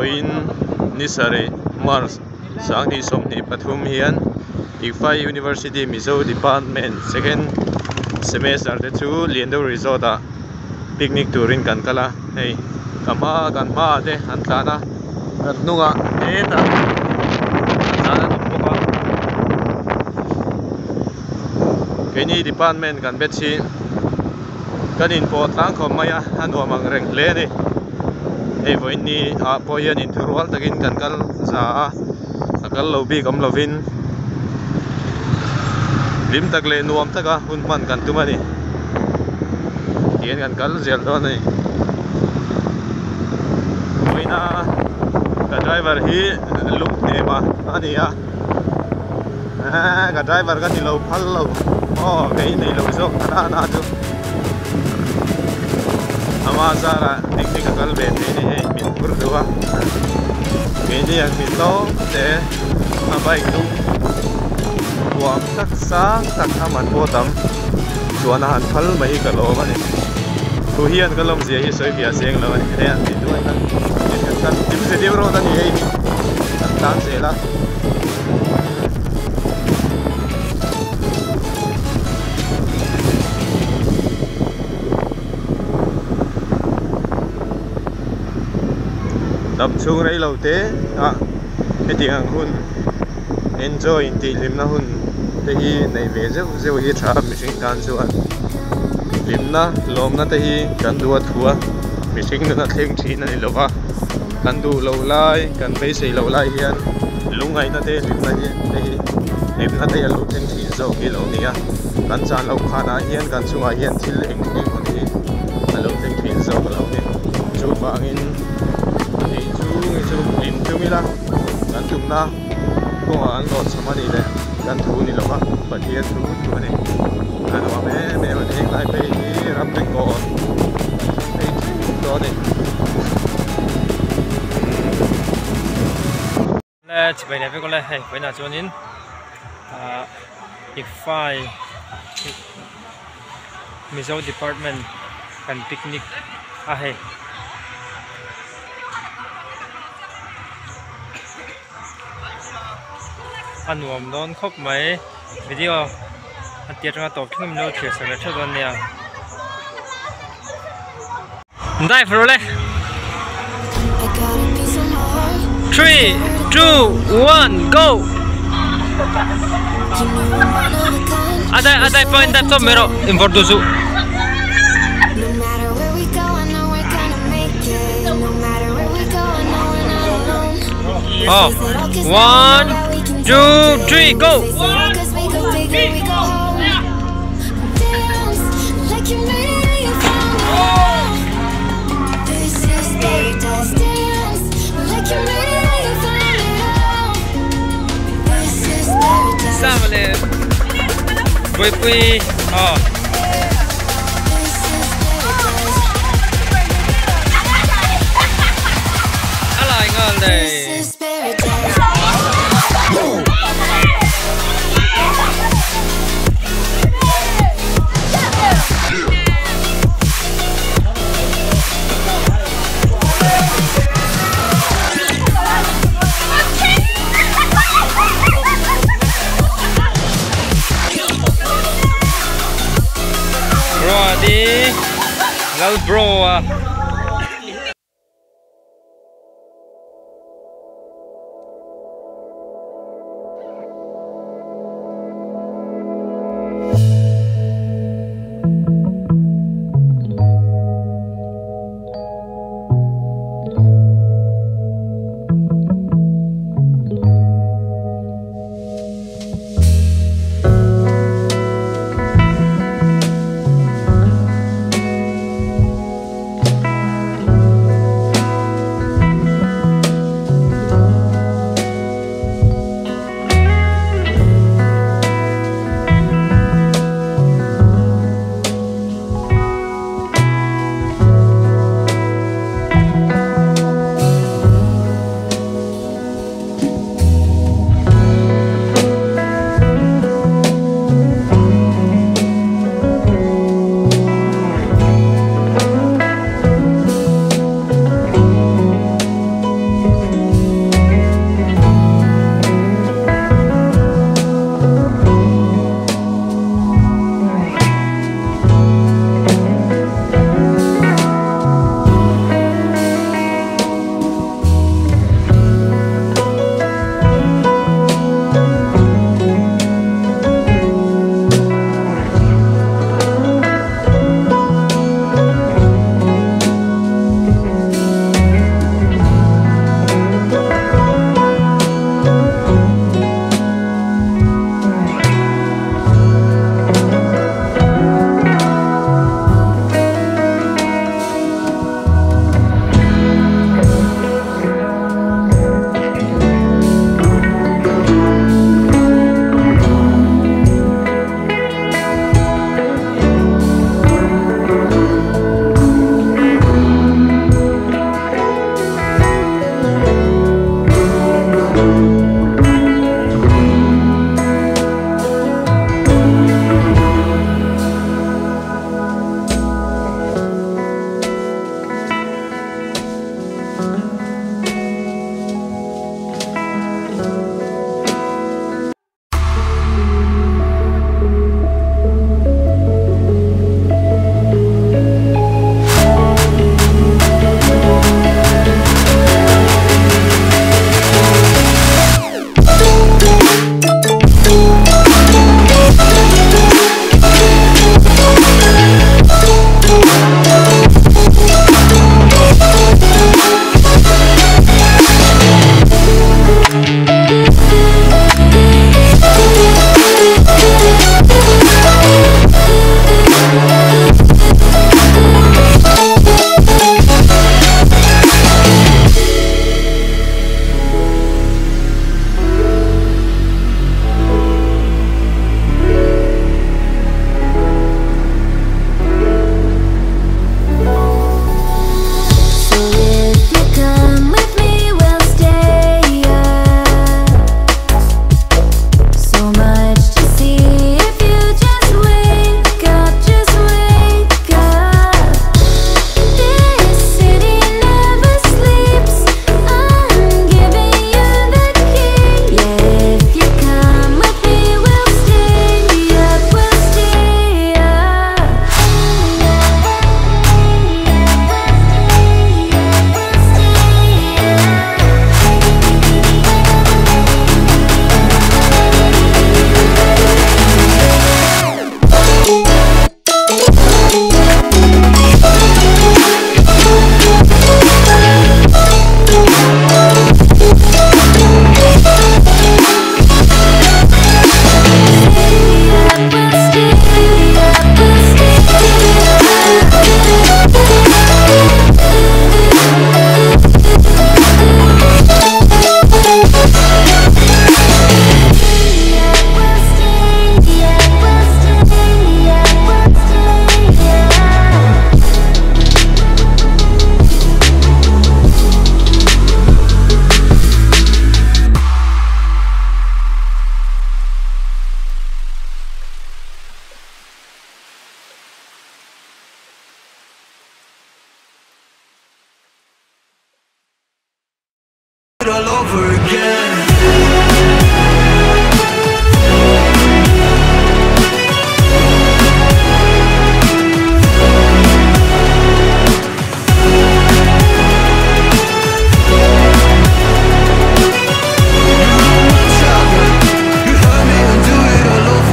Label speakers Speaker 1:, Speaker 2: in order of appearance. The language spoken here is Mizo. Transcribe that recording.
Speaker 1: Vawiin ni sarih March 2023 hian ICFAI University Mizo Department second semester te chu Liandeuh Resort ah picnic turin kan kal a hei ka hma kan hmaah te an tlan a kan hnungah hetah an tlan an awm bawk a keini department kan batch hi kan inpawh tlang khawp mai a a nuam ang reng hle a ni hei vawiin ni ah pawh hian inthurual takin kan kal za a a kal lo bik awm lovin hlim tak leh nuam taka hun hman kan tum a ni tihian kan kal zel dawn a ni vawiina ka driver hi lung hnem a a ni a. Eee ka driver ka ni lo phal lo aw kei nei lo zawk ta na na chu ama zarah picnic a kal ve thei ni hei min phur duh a keini ang mi tlawm te a bike dum huam tak sang tak a man pawh tam chuan a han phal mai hi ka lawm a ni thu hian ka lawmzia hi sawi fiah seng lo a ni hei an tih duai khan kan dimzediu road a ni hei hi kan tlan zel a. Dam chhung rei lo te ah hetiang ang hun enjoy intih hlimna hun te hi neih ve zeuh zeuh hi tha mihring tan chuan hlimna lawmna te hi kan duh a thu a mihring nuna thleng thin a ni lo va kan duh loh lai kan beisei loh lai hian lungngaihna te hlimna hi te hi hlimna te hi a lo thleng thin zawk hi a lo ni a kan chan loh khanah hian kan chungah hian thil eng eng awm hi a lo thleng thin zawk a lo ni chuvangin ei chu nge chu hlim tum ila kan tumna kawngah an hlawh chham a nih leh kan thu ni lova Pathian thu thu a ni a nuam em em a ni heng lai phei hi ram ri kawn kan thleng phei thleng tawh a ni.
Speaker 2: Le chibai leh vek awle hei vawiinah chuanin ahh ICFAI Mizo department kan picnic a hei a nuam dawn khawp mai video a tir atanga tawp thleng in lo thlir sak leh theuh dawn nia. Dive rawh le. 3 2 1 go. Adai adai point dive chawp mai rawh invawrh duh suh. Oh, 1 2 3 go. Buaipui aw. A lai nghal dei. Ruati Lal bro a.
Speaker 3: over again.